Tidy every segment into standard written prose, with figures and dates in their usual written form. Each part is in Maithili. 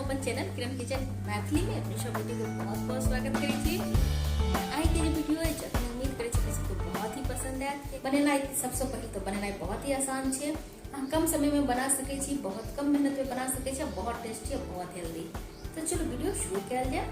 अपन चैनल किरण किचन मैथिली में अपने सब गोटे के बहुत बहुत स्वागत करै छी। आइ के जे वीडियो अछि, अपने उम्मीद करै छी सबके बहुत ही पसंद आयत। बनेनाइ सबसँ पहिले तऽ बनेनाइ बहुत ही आसान छै। अहाँ कम समय में बना सकै छी, बहुत कम मेहनत में बना सकै छी, बहुत टेस्टी और बहुत हेल्दी। तो चलो वीडियो शुरू कयल जाय।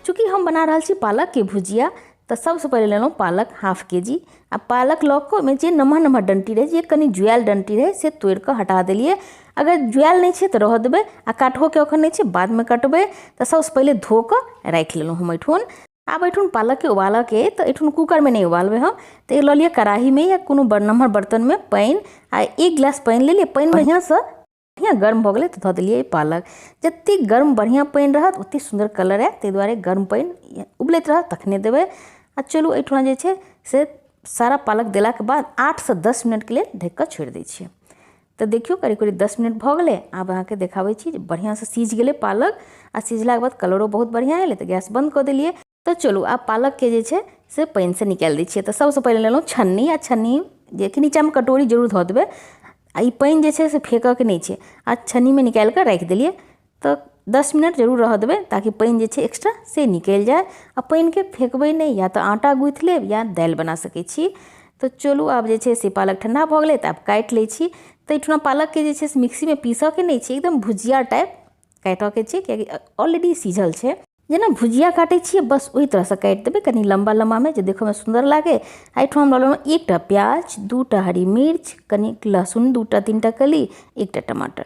चूँकि हम बना रहल छी पालक के भुजिया, तऽ सबसँ पहिले लेलहुँ पालक हाफ के जी। आ पालक लऽ कऽ ओहिमे जे नमहर नमहर डण्टी रहै, जे कनि जुआयल डण्टी रहै, से तोड़िकऽ हटा देलियै। अगर जुआयल नहि छै तऽ रहऽ देबै, आ काटहोके एखन नहि छै, बादमे कटबै। तऽ सबसँ पहिले धो कऽ राखि लेलहुँ हम एहिठुन। आब एहिठुन पालकके उबालऽके अइ, तऽ एहिठुन कूकरमे नहि उबालबै हम, तऽ लऽ लिअ कड़ाहीमे या कोनो नमहर बर्तनमे पानि। आ एक गिलास पानि लेलियै। पानि बढ़िआँसँ बढ़िआँ गर्म भऽ गेलै तऽ धऽ देलियै पालक। जतेक गर्म बढ़िआँ पानि रहत, ओतेक सुन्दर कलर आयत। ताहि दुआरे गर्म पानि उबलैत रहत तखने देबै। आ चलू, एहिठुना जे छै से सारा पालक देलाके बाद 8सँ 10 मिनटके लेल ढकि कऽ छोड़ि दै छियै। तऽ देखियौ, करीब करीब 10 मिनट भऽ गेलै। आब अहाँके देखाबै छी जे बढ़िआँसँ सीझ गेलै पालक, आ सिझलाके बाद कलरो बहुत बढ़िआँ एलै, तऽ गैस बन्द कऽ देलियै। तऽ चलू, आब पालकके जे छै से पानिसँ निकालि दै छियै। तऽ सबसँ पहिले लेलहुँ छन्नी, आ छन्नी जेकि नीचाँमे कटोरी जरूर धऽ देबै, आ ई पानि जे छै से फेकऽके नहि छै। आ छन्नीमे निकालि कऽ राखि देलियै, तऽ 10 मिनट जरूर रहऽ देबै ताकि पानि जे छै एक्स्ट्रा से निकलि जाय। आ पानिके फेकबै नहि, या तऽ आटा गूँथि लेब या दालि बना सकै छी। तऽ चलू, आब जे छै से पालक ठण्डा भऽ गेलै, तऽ आब काटि लै छी। तऽ एहिठुना पालकके जे छै से मिक्सीमे पीसऽके नहि छै, एकदम भुजिया टाइप काटऽके छै, कियाकि ऑलरेडी सीझल छै। जेना भुजिया काटै छियै, बस ओहि तरहसँ काटि देबै, कनि लम्बा लम्बामे, जे देखऽमे सुन्दर लागै। एहिठाम हम लऽ लेलहुँ एकटा प्याज, दूटा हरी मिर्च, कनिक लहसुन, दूटा तीनटा कली, एकटा टमाटर।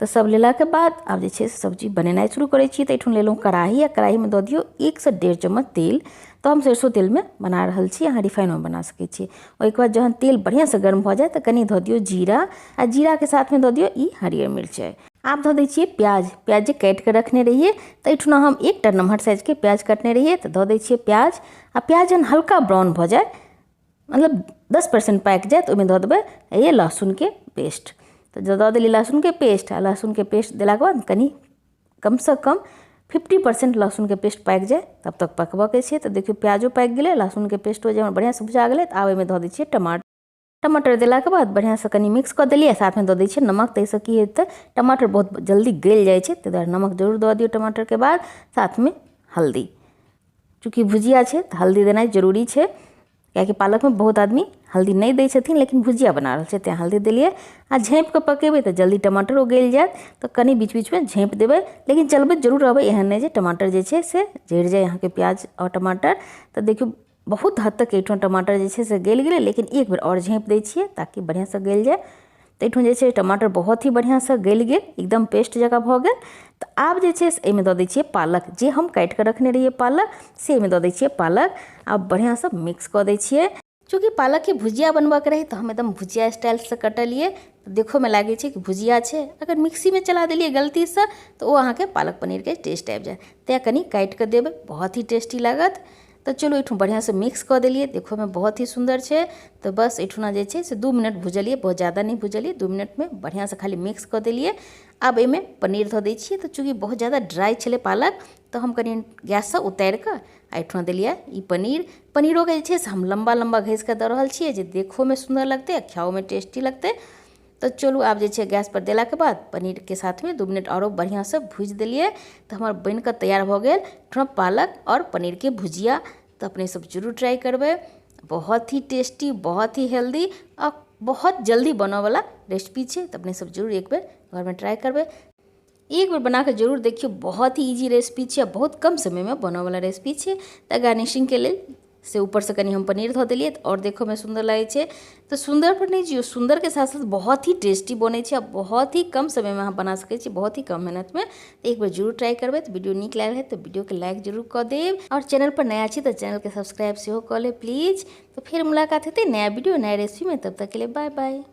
तऽ सब लेलाके बाद आब जे छै से सब्जी बनेनाइ शुरू करै छी। तऽ एहिठाम लेलहुँ कड़ाही, आ कड़ाहीमे दऽ दियौ 1सँ 1.5 चम्मच तेल। तऽ हम सरिसो तेलमे बना रहल छी, अहाँ रिफाइनोमे बना सकै छी। ओहिके बाद जहन तेल बढ़िआँसँ गर्म भऽ जाय, तऽ कनि धऽ दियौ जीरा, आ जीराके साथमे दऽ दियौ ई हरियर मिरचाइ। आब धऽ दै छियै प्याज, प्याज जे काटि कऽ रखने रहियै। तऽ एहिठुना हम एकटा नमहर साइजके प्याज कटने रहियै, तऽ धऽ दै छियै प्याज। आ प्याज जहन हल्का ब्राउन भऽ जाय, मतलब 10% पाकि जाय, तऽ ओहिमे धऽ देबै ये लहसुनके पेस्ट। तऽ दऽ देलियै लहसुनके पेस्ट, आ लहसुनके पेस्ट देलाके बाद कनि कमसँ कम 50% लहसुनके पेस्ट पाकि जाय, तब तक पकबऽके छै। तऽ देखियौ, प्याजो पाकि गेलै, लहसुनके पेस्टो जे बढ़िआँसँ भुजा गेलै, तऽ आब एहिमे धऽ दै छियै टमाटर। टमाटर देलाके बाद बढ़िआँसँ कनि मिक्स कऽ देलियै। साथमे दऽ दै छियै नमक। ताहिसँ की हेतै? टमाटर बहुत जल्दी गलि जाइ छै, ताहि दुआरे नमक जरूर दऽ दियौ टमाटरके बाद। साथमे हल्दी। चूँकि भुजिया छै तऽ हल्दी देनाइ जरूरी छै, कियाकि पालकमे बहुत आदमी हल्दी नहि दै छथिन, लेकिन भुजिया बना रहल छै, तेँ हल्दी देलियै। आ झाँपि कऽ पकेबै तऽ जल्दी टमाटरो गलि जायत। तऽ कनि बीच बीचमे झाँपि देबै, लेकिन चलबैत जरूर रहबै। एहन नहि जे टमाटर जे छै से जरि जाय अहाँके प्याज आओर टमाटर। तऽ देखियौ, बहुत हद तक एहिठाम टमाटर जे छै से गलि गेलै, लेकिन एक बेर आओर झाँपि दै छियै ताकि बढ़िआँसँ गलि जाय। तऽ एहिठाम जे छै टमाटर बहुत ही बढ़िआँसँ गलि गेल, एकदम पेस्ट जकाँ भऽ गेल। तऽ आब जे छै से एहिमे दऽ दै छियै पालक, जे हम काटि कऽ रखने रहियै पालक, से एहिमे दऽ दै छियै पालक। आब बढ़िआँसँ मिक्स कऽ दै छियै। चूँकि पालकके भुजिया बनबऽके रहै, तऽ हम एकदम भुजिया स्टाइलसँ कटलियै, तऽ देखोमे लागै छै कि भुजिया छै। अगर मिक्सीमे चला देलियै गलतीसँ, तऽ ओ अहाँके पालक पनीरके टेस्ट आबि जायत। तेँ कनि काटि कऽ देबै, बहुत ही टेस्टी लागत। तऽ चलू, एहिठाम बढ़िआँसँ मिक्स कऽ देलियै। देखोमे बहुत ही सुन्दर छै। तऽ बस एहिठुना जे छै से 2 मिनट भुजलियै, बहुत ज्यादा नहि भुजलियै। 2 मिनटमे बढ़िआँसँ खाली मिक्स कऽ देलियै। आब एहिमे पनीर धऽ दै छियै। तऽ चूँकि बहुत ज्यादा ड्राइ छलै पालक, तऽ हम कनि गैससँ उतारि कऽ एहिठुना देलियै ई पनीर। पनीरोके जे छै से हम लम्बा लम्बा घसि कऽ दऽ रहल छियै, जे देखोमे सुन्दर लगतै आ खाओमे टेस्टी लगतै। तऽ चलू, आब जे छै गैसपर देलाके बाद पनीरके साथमे 2 मिनट आरो बढ़िआँसँ भुजि देलियै, तऽ हमर बनि कऽ तैयार भऽ गेल एहिठुना पालक आओर पनीरके भुजिया। तऽ अपने सब जरूर ट्राइ करबै। बहुत ही टेस्टी, बहुत ही हेल्दी आ बहुत जल्दी बनऽवला रेसिपी छै। तऽ अपने सब जरूर एक बेर घरमे ट्राइ करबै। एक बेर बना कऽ जरूर देखियौ। बहुत ही ईजी रेसिपी छै आ बहुत कम समयमे बनऽवला रेसिपी छै। तऽ गार्निशिंगके लेल से ऊपरसँ कनि हम पनीर धऽ देलियै, तऽ आओर देखोमे सुन्दर लागै छै। तऽ सुन्दर पर नहि जियौ, सुन्दरके साथ साथ बहुत ही टेस्टी बनै छै आ बहुत ही कम समयमे अहाँ बना सकै छी, बहुत ही कम मेहनतमे। तऽ एक बेर जरूर ट्राइ करबै। तऽ वीडियो नीक लागल है तऽ वीडियोके लाइक जरूर कऽ देब, आओर चैनल पर नया छी तऽ चैनलके सब्सक्राइब सेहो कऽ लेब प्लीज। तऽ फेर मुलाकात हेतै नया वीडियो, नया रेसिपीमे। तब तक के लिए बाय बाय।